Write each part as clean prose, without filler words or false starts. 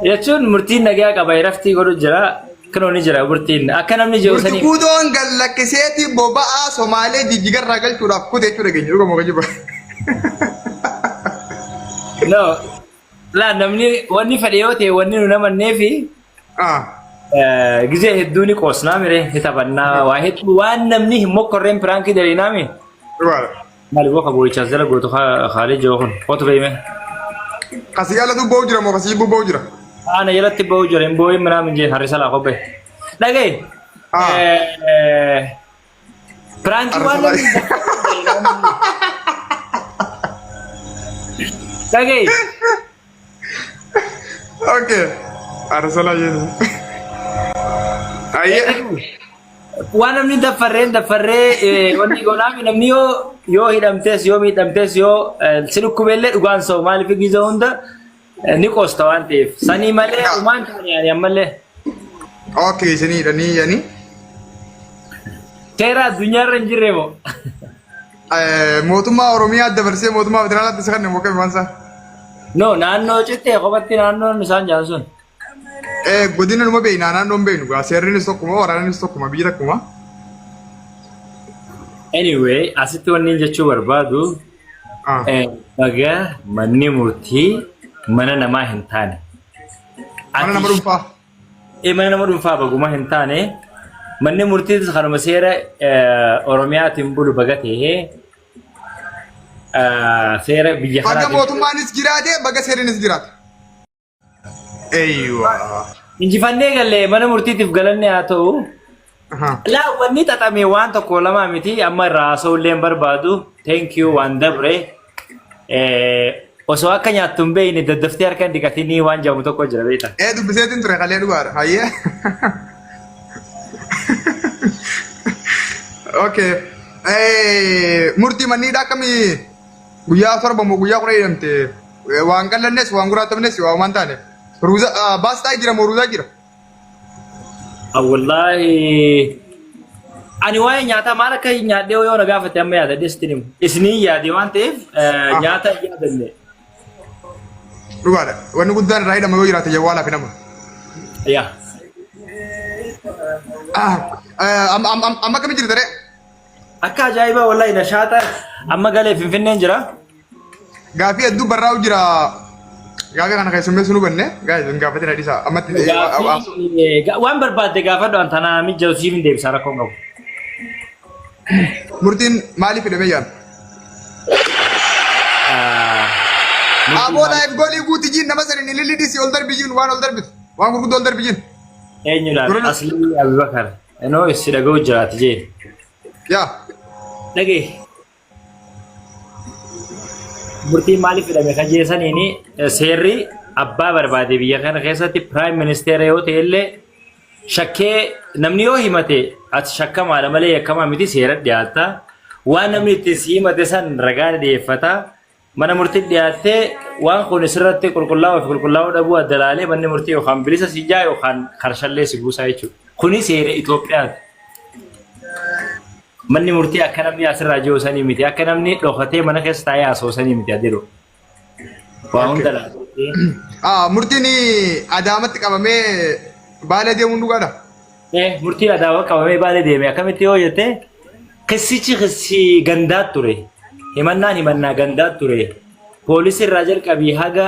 Jechuun murtiin nagaa qaba raftii godhu jira. Kunoo ni jira murtiin. Akka namni jiru Murti sanii. guutoon gad lakkiseeti boba'aa Somaalee jijjigarraa galchuudhaaf kute jechuudha keenya dhuga moo kijiba. No. Laa namni wanni fedhe yoo ta'e wanni nu namanneefi Ah. gizee hedduu ni qoosnaa mire ni taphannaa waa hedduu waan namni hin mokkorreen piraankii daliinaami. Dhugaadha. Maali boo kaboolichaas jala gootu haalee jiru kun kootu beeyme. Kasii alatu ba'u jira moo kasii ba'u jira? Ana jalatti ba'u jira hin boo'in minaa minjee harrisa laa kophee. Dhagaye. Ah. Piraankii waan namni Dhagaye. Okay. Arsalaa jennu. Ayyee. Waan namni daffarreen daffarree wanni godhaami namni yoo yoo hidhamtes yoo miidhamtes yoo si dhukkubeellee dhugaan sa'u maaliif giza hunda ni qoosta waan ta'eef sanii malee umaan taane ani ammallee. Okay, isinii hidhanii yani. Seera addunyaarra hin jirre moo? Mootummaa Oromiyaa dabarsee mootummaa federaalaatti isa kan immoo waan isaa. No, naannoo cittee kophatti naannoon isaan jaan sun. Godina numa beekna naannoon beeknu gaa seerrinis tokkuma waraannis tokkuma biyyi tokkuma. Anyway, asitti wanni inni jechuu barbaadu baga manni murtii mana namaa hin taane. Mana nama dhuunfaa. Mana nama dhuunfaa baguma hin taane manni murtiitis kanuma seera Oromiyaatiin bulu baga ta'ee seera biyya Baga kanaatiin. mootummaanis jiraate baga seerrinis jiraate. Eeywa. Injifannee galle mana murtiitiif galanne haa ta'u. Laa wanni xaxame waan tokko lamaa miti amma irraa haasa'uu illee hin barbaadu. Thank you waan dabre. Osoo akka nyaattu hin beekne daddaftee harka hin dhiqatinii waan jedhamu tokko jira beektaa. Ee dubbiseetiin ture kalee dhugaadha. Hayyee. Okay. Murtii manniidha akkamii guyyaa 7 moo guyyaa 10 jedhamte waan qallannes waan guraatamnes waa waan taane. Ruuza baastaa jira moo ruuzaa jira? Wallaahi ani waa'ee nyaataa maal akka nyaadhee yoo na gaafate amma yaadadhee sitti himu. Isinii yaade waan ta'eef nyaata hin yaadanne. Dhugaadha. Wanni guddaan irraa hidhama yoo jiraate jawwaalaa fi nama. Yaa. Amma akkami jirta ree? Akka ajaa'ibaa wallaahi nashaata amma galee Finfinneen jira. Gaafii hedduu barraa'u jira. Gaafii kana keessummeessuu nu banne. Gaafii hin gaafatin hadhisaa. Ammatti Gaafii waan barbaadde gaafadhu an tanaa mijjatu siif hin deebisa rakkoo hin qabu. Murtiin maaliif hidhamee jaan? Aboo live goolii guuti jiin nama saniin ililli dhisi ol darbi jiin waan ol darbitu. Waan gurguddoo ol darbi jiin. Eenyu laata? Aslii Abubakar. Inoo si dhaga'u jiraati jee. Yaa. Dhagee. Murtiin maaliif hidhame kan jeesaniini seerri abbaa barbaade biyya kana keessatti piraayim ministeera yoo ta'e illee shakkee namni yoo himate ati shakkamaadha malee yakkamaa miti seera dhiyaatta. Waan namni ittiin si himate san ragaa ni dhiyeeffata. Mana murtii dhiyaattee waan kun sirratti qulqullaa'uu fi qulqullaa'uu dhabuu adda laalee manni murtii yookaan bilisa si jaa yookaan karshallee si buusaa jechuudha. Kuni seera Itoophiyaati. Manni murtii akka namni asirraa jiru sanii miti. Akka namni dhokatee mana keessa taa'ee haasa'u sanii miti adeero. Waa hunda laalee. Ah, murtiin Adaamatti qabamee Baalee deemuun dhugaadha. Eh, murtiin Adaama qabamee Baalee deeme akkamitti yoo jette kissichi kissii gandaa ture. Himannaan himannaa gandaa ture. Poolisii irraa jalqabii haga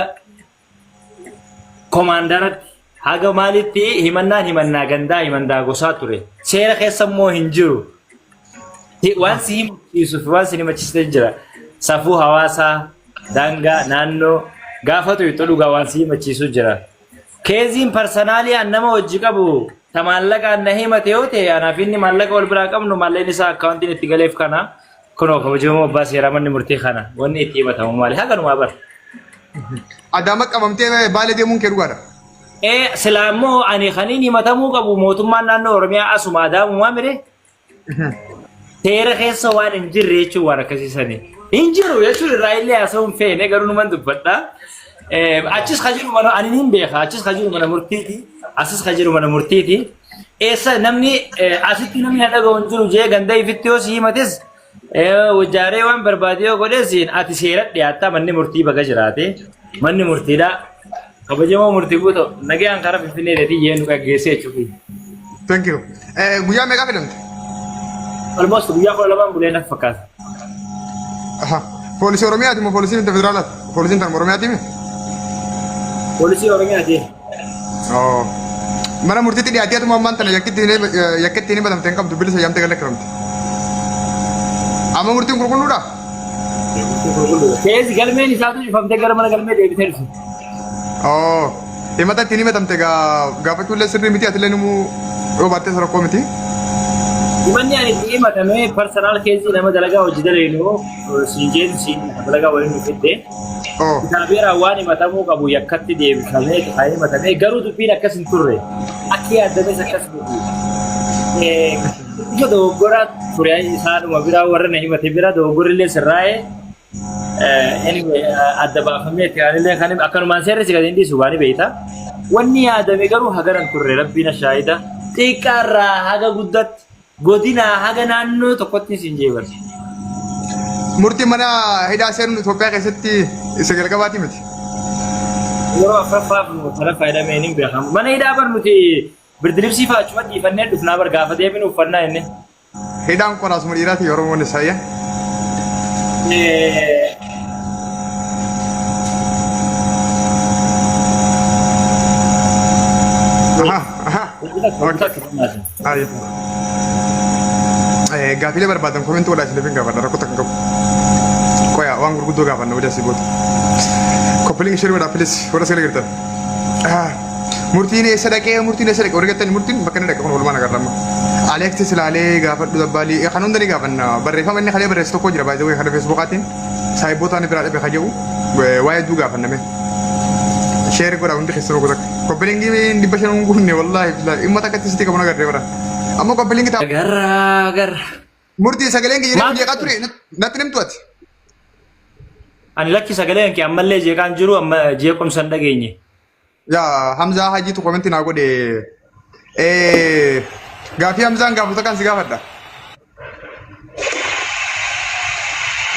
komaandaratti haga maalitti himannaan himannaa gandaa himannaa gosaa ture. Seera keessa immoo hin jiru. Waan si himachiisuuf waan si himachiisee jira. Safuu hawaasaa, daangaa, naannoo gaafatu itti dhugaa waan si himachiisu jira. Keeziin parsanaalii an nama hojii qabu ta maallaqaan na himate yoo ta'e anaaf inni maallaqa wal biraa qabnu maallaqni isaa akkaawuntiin itti galeef kana kunoo kabajamoo abbaa seeraa manni murtii kana wanni itti himatamu maali haganumaa bara. Adaama qabamtee Baalee deemuun kee dhugaadha. Ee silaa immoo ani kaniin himatamuu qabu mootummaan naannoo Oromiyaa asuma Adaamumaa mire seera keessa waan hin jirre jechuun waan akkasii sani. Hin jiru jechuun irraa illee haasa'uu hin feene garuu numan dubbadha. Achis ka jiru mana ani niin beeka achis ka jiru mana murtiiti asis ka jiru mana murtiiti. Eessa namni asitti namni na dhaga'u hin jiru jee ganda ifitti yoo si himates Wajjaaree waan barbaade yoo godhes ati seera dhiyaattaa manni murtii baga jiraate manni murtiidha. Kabajamoo murtii guutuu nagayaan karaa Finfinnee deetii jeen nu gaggeessee jechuudha. Thank you. Guyyaa meeqaa fidamte? Almost guyyaa 12 bulee natti fakkaata. Aha. Poolisii Oromiyaati moo poolisiin federaalaati? Poolisiin tan Oromiyaati mi? Poolisii Oromiyaati. Oh. Mana murtiitti dhiyaatee atuma ammaan tana yakkitti yakkitti hin himatamte hin qabdu bilisa yaamtee gad lakkifamte. Amma murtiin qulqulluudha? Keessa galmeen isaatu cufamtee gara mana galmee deebitee dhufte. Oh. Himata ittiin himatamte gaafachuullee sirrii miti atillee numuu yoo baattee rakkoo miti. Himanni ani itti himatame personal case nama dalagaa hojii daleenu siin jeen siin dalagaa waliin dhufette. Oh. Kitaabeeraan waan himatamuu qabu yakkatti deebifamee kan himatame garuu dubbiin akkas hin turre. Akki yaadames akkas miti. Bifa dogoggoraa ture isaanuma biraa warra na himate bira dogoggorri illee sirraa'ee anyway adda baafamee anillee kan akkanumaan seerri si gadi hin dhiisu waan beekta. Wanni yaadame garuu hagana hin turre rabbiin shaahida. Xiqqaarraa haga guddatti godinaa haga naannoo tokkotti siin jeebarse. Murtii mana hidhaa seenuun Itoophiyaa keessatti isa jalqabaati miti. Yeroo afuraffaaf kana fayyadamee hin beekamu. Mana hidhaa bar nuti birdilibsii fa'aa achuma dhiifannee dhufnaa bar gaafa deebinu uffannaa inni. Hidhaan kun asuma dhiiraati Oromoon isaayya. Aha, aha. Ayya. Gaafiilee barbaadan comment godhaa isiniif hin gaafadha rakkoo takka hin qabu. Qoya waan gurguddoo gaafanna hojii asii booda. Copy link share godhaa please warra sagalee jirtan. Murtiin eessa dhaqee murtiin eessa dhaqee warri gattanii murtiin bakka inni dhaqe kun walumaan agarra amma. Alexis ilaalee gaafadhu dabbaalii kan hunda ni gaafanna barreeffama inni kalee barreesse tokko jira baay'ee kana feesbuukaatiin saayiboota inni biraa dhabe kan jedhu waa'ee hedduu gaafanname. Share godhaa hundi keessanuu gosa. Copy link 500 hin guunne wallaahi billaahi dhimma takkatti sitti qabu nagarree bara. Amma copy link ta'a. Agarra agarra. Murtii sagaleen kiyya Maal? jeeqaa ture natti nimtu ati. Ani lakki sagaleen kee ammallee jeeqaan jiru amma jeequmsa hin dhageenye. Yaa Hamzaa Hajiitu comment naa godhe. Gaafii Hamzaan gaafatu kan si gaafadha.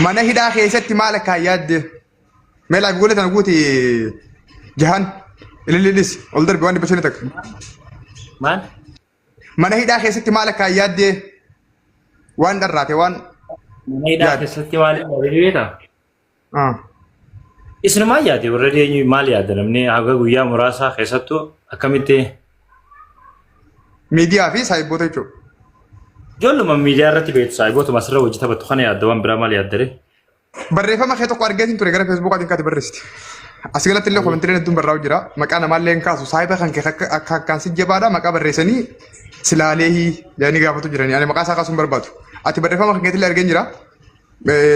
Mana hidhaa keessatti maal akka yaadde? Mee live goole tana guuti jahan ilillilis ol darbi waan 500 takka. Maal? Mana hidhaa keessatti maal akka yaadde? Waan dharraate waan. Mana hidhaa Yaadde. keessatti maal yaadde beektaa? Ah. Isinumaa yaade warra eenyu maal yaada namni haga guyyaa muraasaa keessattuu akkamitti Miidiyaa fi saayiboota jechuudha. Ijoolluma miidiyaa irratti beektu saayibootuma asirra hojii taphattu kana yaadda waan biraa maal yaaddare? Barreeffama kee tokko argeetiin ture gara feesbuukaatiin kaati barreessite. As galatti illee commentiileen hedduun barraa'u jira. Maqaa namaallee hin kaasu. Saayiba kan kee akka akka akkaan si jabaadha. Maqaa barreessanii silaalee jedhanii gaafatu jiranii. Ani maqaa isaa kaasuun barbaadu. Ati barreeffama kan keetillee argeen jira.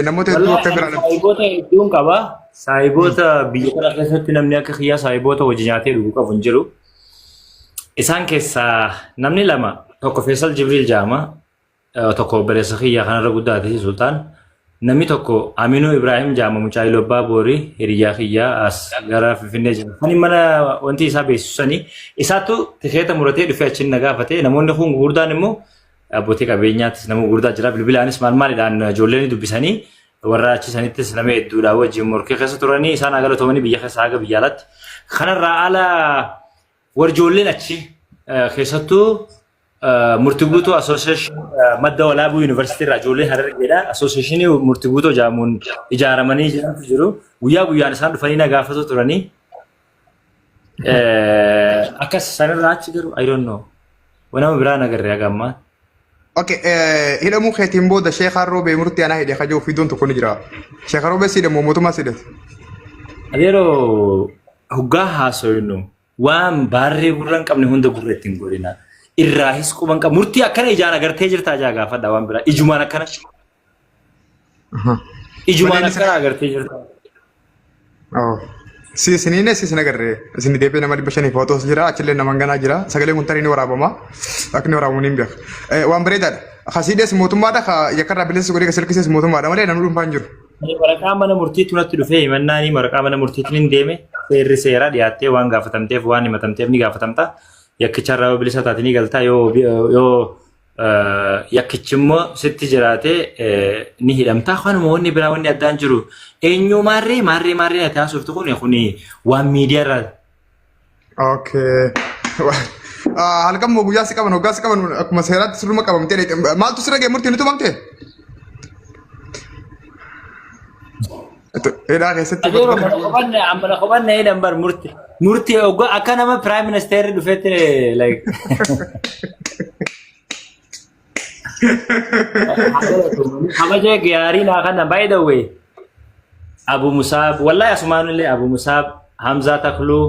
Namoota hedduu akka biraa dhabde. Saayiboota hedduun qaba. Saayiboota biyya kana keessatti namni akka kiyyaa saayiboota hojii nyaatee dhugu qabu hin jiru. Isaan keessaa namni lama tokko Feesal Jibriil jedhama. Tokko obboleessa kiyyaa kanarra guddaati Sultaan. Namni tokko Aminuu Ibraahim jedhama mucaa Ilobbaa Boorii hiriyaa kiyyaa as gara Finfinnee jira. Kan mana wanti isaa beeksisu sanii isaattu tikeeta muratee dhufee achiin na gaafate. Namoonni kun gurguddaan immoo abbootii qabeenyaattis nama gurguddaa jira. Bilbilaanis maal maalidhaan ijoolleen ni dubbisanii warra achi sanittis nama hedduudha wajjin morkii keessa turanii isaan haa galatoomanii biyya keessa haga biyya alaatti. Kanarraa ala warri ijoolleen achi keessattuu Murtii Guutuu Association madda walaabuu yuunivarsiitii irraa ijoolleen Harargeedha. Associationii Murtii Guutuu jedhamuun ijaaramanii jirantu jiru. Guyyaa guyyaan isaan dhufanii na gaafatu turanii. Akkas sanirraa achi garuu I don't know. Nama biraa na agarre haga ammaa. Okay, hidhamuu keetiin booda Sheekaa Roobee murtii anaa hidhe kajoo fiidoon tokko ni jira. Sheekaa Roobee si hidhamu mootummaa si hidhate. Adeeroo hoggaa haasoynu waan baarree gurra hin qabne hunda gurra ittiin godhina. Irraahis quba hin qabu. Murtii akkana ijaan agartee jirtaa jaa gaafadha waan biraa. Ijumaan akkana. Ijumaan Malee inni akkana agartee jirtaa. Oh. Si isiniin si isin agarre isin deebi'ee nama 500 footoos jira achillee nama ganaa jira sagaleen kun tarii ni waraabama akka inni waraabamu ni hin beeku. Waan bareedaadha. Kasiidhees mootummaadha ka yakkarraa bilisa godhee kasilkisees mootummaadha malee namni dhuunfaan jiru. Ani waraqaa mana murtiitu natti dhufee himannaanii waraqaa mana murtiitiin hin deeme seerri seeraa dhiyaattee waan gaafatamteef waan himatamteef ni gaafatamta. Yakkicharraa yoo bilisa taate ni galta yoo yoo yakkichi immoo sitti jiraate ni hidhamta. Kanuma wanni biraa wanni addaan jiru eenyu maarree maarree maarree ati haasoftu kun kuni waan miidiyaa irraa Okay. Halkan moo guyyaa si qaban hoggaa si qaban akkuma seeraatti sirruma qabamtee dheeyte. Maaltu sirra ga'e murtiin utuu mamtee? Hidhaa keessatti. Ajeeba mana qobanne hidhan bar murti. Murti oggaa akka nama prime minister dhufetti like. Kabaja gaarii naa kana by the way. Abu Musaab wallahi asumaanillee Abu Musaab Hamzaa Takluu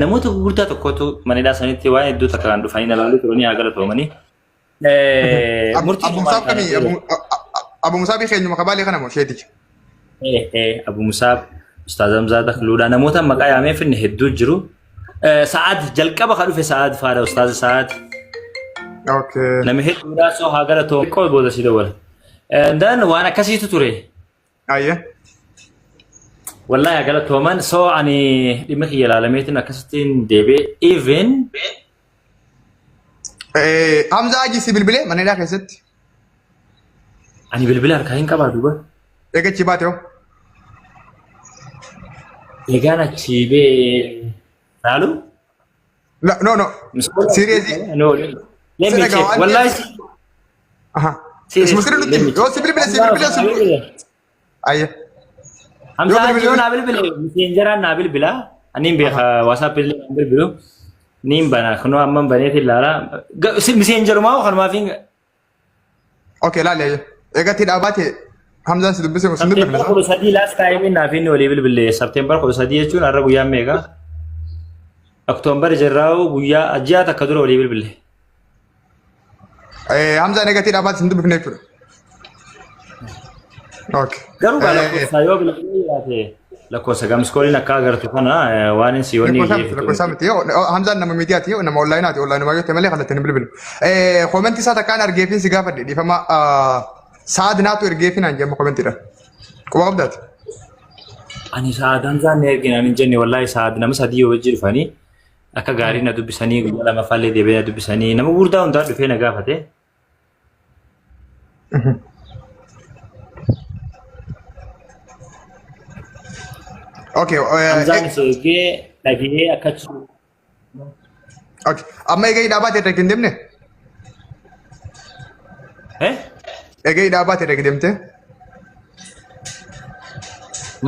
namoota gurguddaa tokkotu mana hidhaa sanitti waan hedduu takka kan dhufanii na laaluu turanii haa galatoomanii. Murtii Abu Musaab kamii? Abu Musaabii keenyuma kabaalee kana moo sheeticha? Abu Musaab Ustaaz Hamzaa Takluudha namoota maqaa yaamee finne hedduu jiru. Sa'aad jalqaba kan dhufe Sa'aad faadha Ustaaz Sa'aad. Okay. Namni hedduudha soo haa galatoomu qoy booda si dawwala. Dan waan akkasiitu ture. Ayyee. Wallahi haa galatooman soo ani dhimma kiyya ilaalameetiin akkasittiin deebi'e even Hamzaa Hajii si bilbilee mana hidhaa keessatti. Ani bilbila harkaa hin qabaa duuba. Eega achi baate hoo? Egaan achi bee laalu? No, no. Serious. No, let me Sira check. gaawaan Wallahi Aha. seriously, Isuma sirri let me nutti. Yoo si bilbile si bilbile si bilbile. Ayyee. Hamza Yoo Hajji bilbile yoo naa bilbile messengeraan naa bilbila. Ani hin beeka WhatsApp illee hin bilbilu. Niin bana kunoo amma baneeti ilaala. Messengerumaa hoo kanumaaf hin Okay, laali ayyee. Eega itti dhaabaate Hamzaan si dubbise si September dubbifne. 13 last time naaf inni walii bilbile. September 13 jechuun har'a guyyaa meeqa? October jirraa'u guyyaa ji'a takka dura walii bilbile. Hamzaan eega itti dhaabaate si dubbifne jechuudha. Okay. Garuu gaa lakkoofsa yoo bilbilee jiraate lakkoofsa gamskooliin akka agartu kana waan inni si wanni Lakkoofsa miti yoo Hamzaan nama miidiyaati yoo nama onlaayinaati onlaayinumaa yoo ta'e malee kallattiin hin bilbilu. Koomentii isaa takkaan argeefin si gaafadhe dhiifama Saad naatu ergeefin aan jedhamu koomentiidha. Quba qabdaati. Ani Saad Hamzaan na ergine ani hin jenne wallaahi Saad nama sadii yoo wajji dhufanii akka gaarii na dubbisanii guyyaa lamaffaallee deebi'ee na dubbisanii nama gurguddaa hundaa dhufee na gaafate. Okay. Hamzaan isa eegee dhagee akka Okay. Amma egaa hidhaa baate irra hin deemne? Eh? Egaa hidhaa baate irra deemte?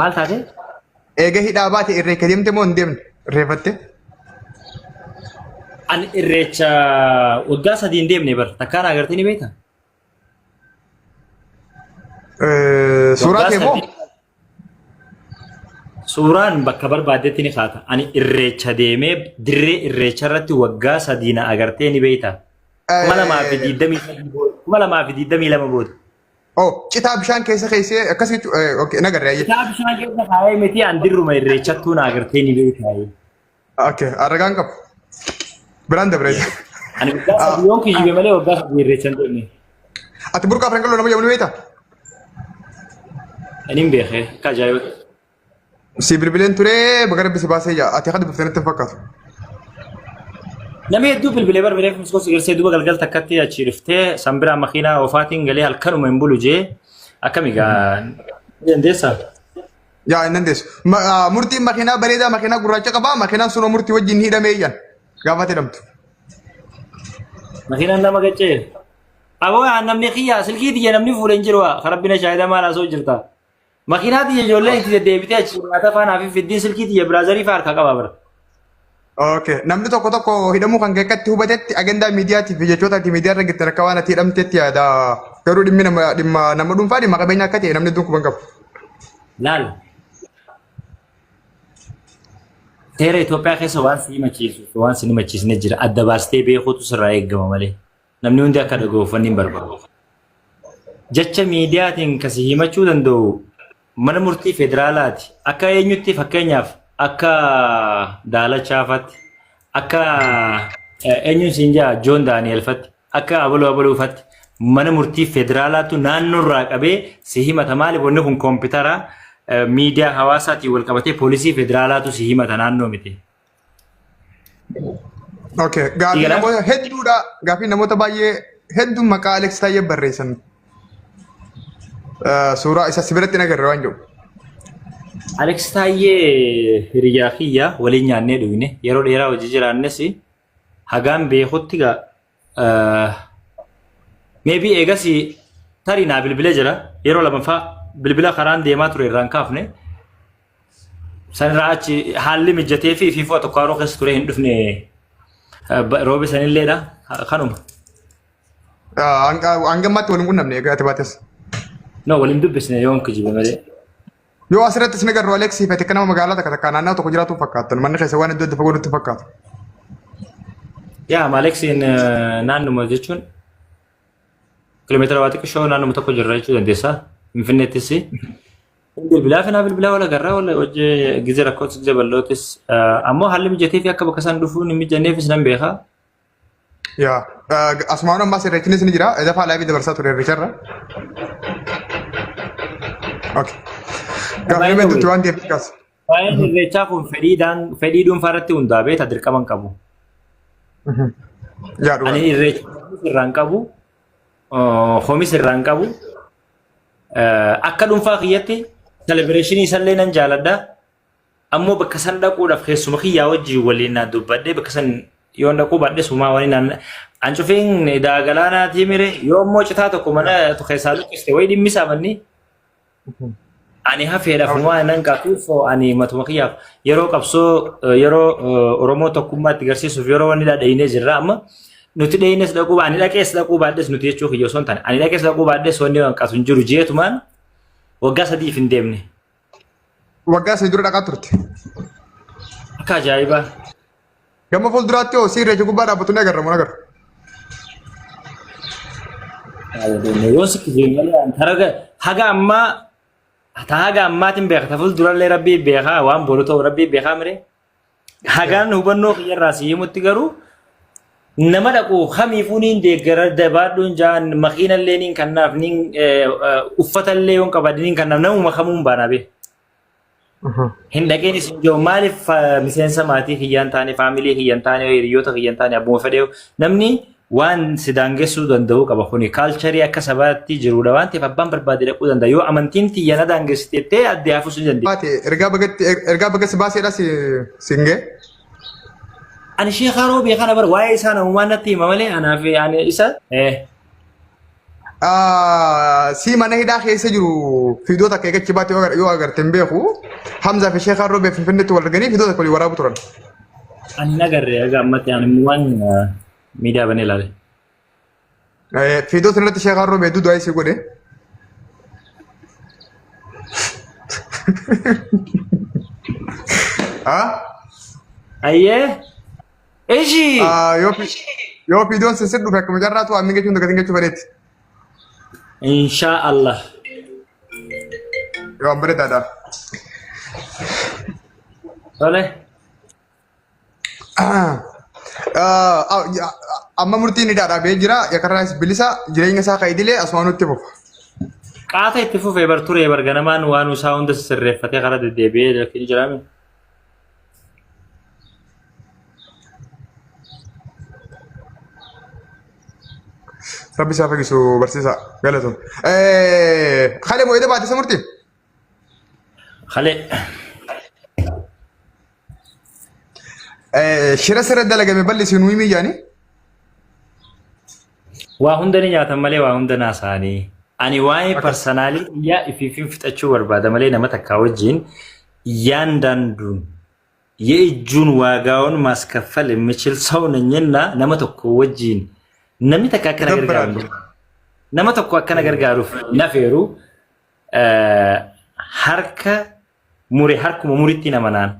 Maal taate? Egaa hidhaa baate irra deemte moo hin deemne? Irreeffatte? Ani irreecha waggaa 3 hin deemne bar takkaan agartee ni beektaa? Suuraa Waggaa kee moo? 3 Suuraan bakka barbaaddetti ni kaata. Ani irreecha deemee dirree irreecha irratti waggaa 3 na agartee ni beektaa? 2023 booda 2022 booda. Oh, citaa bishaan keessa keessee akkas jechuudha. Okay, nagarre ayyee. Citaa bishaan keessa kaa'ee miti an dirruma irreechattuu na agartee ni beektaa. Okay, arragaan qabu. Biraan dabre. Ani waggaa 3 yoon kijibe malee waggaa 3 irreecha hin deemne. Ati burqaa Frankaloo nama jedhamu ni beektaa? Ani hin beekee akka ajaa'iba. Si bilbileen ture baga rabbi si baasee jaa. Ati akka dubbifte natti hin fakkaatu. Namni hedduu bilbilee barbaadee miskoo sigarsee duuba galgal takkatti achi dhuftee sanbiraa makiinaa oofaatiin galee halkanuma hin bulu jee akkami gaa dandeessaa? Yaa hin dandeessu. Murtiin makiinaa bareedaa makiinaa gurraacha qabaa makiinaan sunoo murtii wajjin hidhamee iyyan gaafa jedhamtu. Makiinaan nama gaccee. Aboo yaa namni kiyya silkii tiyya namni fuudhe hin jiru haa rabbina shaahida maal haasoo jirta. Makiinaa tiyya ijoolleen itti deddeebitee achi nyaata faanaa fi fiddiin silkii tiyya biraazarii fa'aa harkaa qaba bara. Okay. Namni tokko tokko hidhamuu kan kee akkatti hubatetti agendaa miidiyaatiif fi jechoota ati miidiyaa irra gettan akka waan ati hidhamtetti yaada. Garuu dhimmi nama dhimma nama dhuunfaa dhimma qabeenya akka ta'e namni hedduun quban qabu. Laal. Seera Itoophiyaa keessa waan si himachiisu fi waan si hin himachiisne jira. Adda baastee beekuutu sirraa eegama malee. Namni hundi akka dhaga'uuf wanni hin barbaadu. Jecha miidiyaatiin kan si himachuu danda'u mana murtii federaalaati. Akka eenyutti fakkeenyaaf akka Daalachaafatti, akka eenyuun siin jaa Joon Daani'elfatti, akka abaluu abaluufatti mana murtii federaalaatu naannoorraa qabee si himata. Maaliif wanni kun koompitara miidiyaa hawaasaatiin wal qabatee poolisii federaalaatu si himata naannoo miti. Okay. Gaaffii Dhiiraa? namoota hedduudha. Gaaffii namoota baay'ee hedduun maqaa Alex Taayyee barreessan. Suuraa isa si biratti hin agarre waan jiru. Alex Taayyee hiriyaa kiyya waliin nyaannee dhugne yeroo dheeraa hojii jiraannes hagaan beekutti gaa maybe eegas tarii naa bilbilee jira yeroo lamaffaa bilbila karaan deemaa ture irraan kaafne sanirraa achi haalli mijatee fi fiifoo tokko haroo keessa ture hin dhufne roobi sanilleedha kanuma. Hanga ammaatti waliin qunnamne egaa ati baates. No waliin dubbisne yoon kijibe malee. Yoo asirratti isin agarru Aleksii fi ati nama magaalaa takka takka naannoo tokko jiraatu fakkaattan. Manni keessa waan iddoo itti fagoo nutti fakkaata. Yaa Aleksiin naannuma jechuun kiiloomeetira waa xiqqishoo naannuma tokko jirra jechuu dandeessa. Finfinneettis. Bilbilaa fi naa bilbilaa wal agarraa wal hojii gizee rakkootis gizee bal'ootis ammoo haalli mijatee fi akka bakka isaan dhufuun hin mijanneefis nan beeka. Yaa asumaan ammaas irreechinis ni jira. Dafaa laayivii dabarsaa ture irreecharra. Okay. Gaaffii hedduutti waan ta'eef kaas. Waa'een irreechaa kun fedhii dhuunfaa irratti hundaa'ee beekta dirqama hin qabu. Yaa dhugaa. Ani irreecha irraa hin qabu, homis irraa hin qabu. Akka dhuunfaa kiyyatti selebireeshinii isallee nan jaaladha. Ammoo bakka san dhaquudhaaf keessuma kiyyaa wajjin waliin naa dubbadhee bakka san yoon dhaquu baadhe sumaa waliin naan an cufeen daagalaanaatii mire yoo ammoo citaa tokko mana keessaa luqqiste wayi dhimmisaa manni ani hafeedhaaf waan nan qabuuf ani matuma kiyyaaf yeroo qabsoo yeroo Oromoo tokkummaa itti garsiisuuf yeroo wanni dhadheenee jirra amma nuti dheenes dhaquu ani dhaqees dhaquu baadhes nuti jechuu kiyya osoo hin taane ani dhaqees dhaquu baadhes wanni hanqatu hin jiru jeetumaan waggaa sadiif hin deemne. Waggaa sadii dura dhaqaa turte. Akka ajaa'ibaa. Gama fuulduraatti hoo si irreecha gubbaa dhaabbatu ni agarra moo agarra? Yoo si kijibee malee taraga haga ammaa ta haga ammaatiin beeka ta fuuldurallee rabbii beekaa waan boru ta'u rabbii beekaa mire. Hagaan hubannoo kiyyarraa si himutti garuu nama dhaqu kamiifuu niin deeggara dabaadhuun jaan makiinallee niin kannaaf niin uffatallee yoon qabaadhe niin kannaaf namuma kamuun baanaa bee. Hin dhaqeen isin jiru maaliif miseensa maatii kiyyaan taane faamilii kiyyaan taane hiriyoota kiyyaan taane abbuma fedhe namni waan si daangessuu danda'u qaba kuni kaalcharii akka sabaatti jirudha waan ta'eef abbaan barbaade dhaquu danda'a yoo amantiin tiyya na daangessite jettee addee hafus ni dandeessa. Baate ergaa bagatti ergaa baga si baaseedha si singee. Ani sheekaa roobee kana bara waa'ee isaa namumaan natti hima malee anaaf ani isa. Si mana hidhaa keessa jiru fiidoo takka eegachi baate yoo agarte hin beeku. Hamzaa fi Sheekaa Roobee Finfinneetti wal arganii fiidoo takka walii waraabu turan. Ani hin agarre haga ammatti ani waan miidiyaa banee ilaale. Fiidoo sanarratti Sheekaa Roobee hedduu du'aa isii godhe. Ayyee. Ishi. Yoo fiidoon sin dhufe akkuma carraatu waan jechuun dagatiin jechuu fedheetti. Inshaa Allah. Yoo an bareedaadha. Tole. Amma murtiin hidhaadhaa ba'ee jira. Yakarraas bilisa jireenya isaa kan idilee asumaan nutti fufa. Qaata itti fufee bar turee bar ganamaan waan isaa hunda sirreeffatee karaa deddeebi'ee lakkini jiraame. Rabbi isaa fayyisu barsiisaa galatoom. Kalee moo edda baate isa murtii? Kalee. Shira sirra dalagame bal'isi nuu himii jaanii. Waa hunda ni nyaatan malee waa hunda naasaanii. Ani waa'ee parsanaalii iyyaa ifiifin fixachuu barbaada malee nama takkaa wajjin እያንዳንዱን የእጁን ዋጋውን ማስከፈል የሚችል ሰው ነኝና nama tokko wajjin namni takka akka na gargaaru nama tokko akka na gargaaruuf nafeeru harka mure harkuma muritti nama naan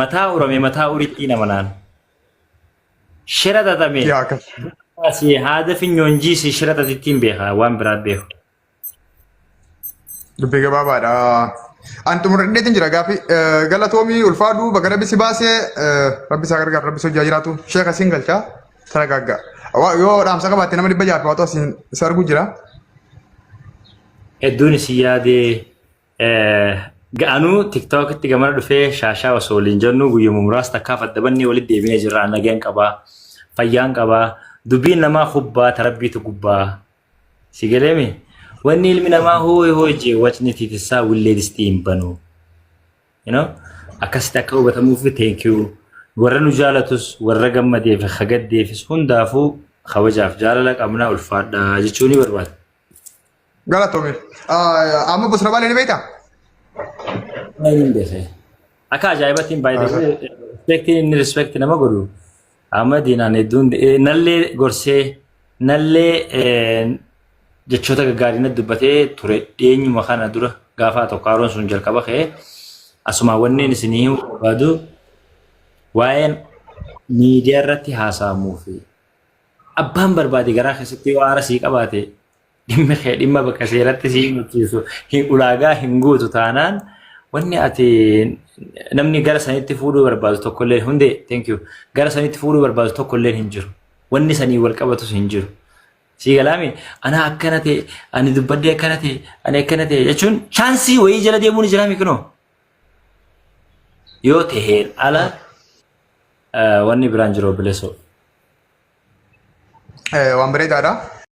mataa urame mataa uritti nama naan shira xaxame haada finyoon jiisi shira xaxittiin beeka waan biraa beeku. Dubbii gabaabaadha. An xumuradheetiin jira gaaffii galatoomii ulfaadhu bakka rabbi si baasee rabbi isaa gargaaru rabbi si hojjaa jiraatu sheeka siin galcha taragaagga. Yoo dhaamsa qabaatte nama 600 fi waatoo asiin si argu jira. Hedduun isin yaadee ga'anuu tiktookitti gamana dhufee shaashaa osoo waliin jennu guyyuma muraasa takkaaf adda bannee walitti deebinee jirra. Nagaan qabaa, fayyaan qabaa, dubbiin namaa kubbaa tarabbiitu gubbaa. Si galeemi? Wanni ilmi namaa hoo'e hoo'e jee wacni tiitissaa willee distii hin banu. You know? Akkasitti akka hubatamuuf thank you. Warra nu jaalatus warra gammadeef kagaddeefis hundaafuu kabajaaf jaalala qabnaa ulfaadhaa jechuu ni barbaada. Galatoomi. Amma bosona baalee ni beektaa? Hin beekee. Akka ajaa'ibaatti hin baay'ee respectiin inni respect nama godhu amma diinaan hedduun nallee gorsee nallee jechoota gaggaarii natti dubbatee ture dhiyeenyuma kana dura gaafa tokkaaroon sun jalqaba ka'ee asuma wanneen isinii himuu barbaadu waa'een miidiyaa irratti haasa'amuu fi abbaan barbaade garaa keessatti yoo aara sii qabaate dhimmi kee dhimma bakka seeratti sii himachiisu hin ulaagaa hin guutu taanaan wanni ati namni gara sanitti fuudhuu barbaadu tokkollee hundee thank you gara sanitti fuudhuu barbaadu tokkollee hin jiru. Wanni sanii wal qabatus hin jiru. Sii galaami ana akkana ta'e, ani dubbadde akkana ta'e, ani akkana ta'e jechuun chance wayii jala deemuun jira mikinoo. Yoo taheen ala wanni biraan jiru obboleessoo. Waan bareedaadha.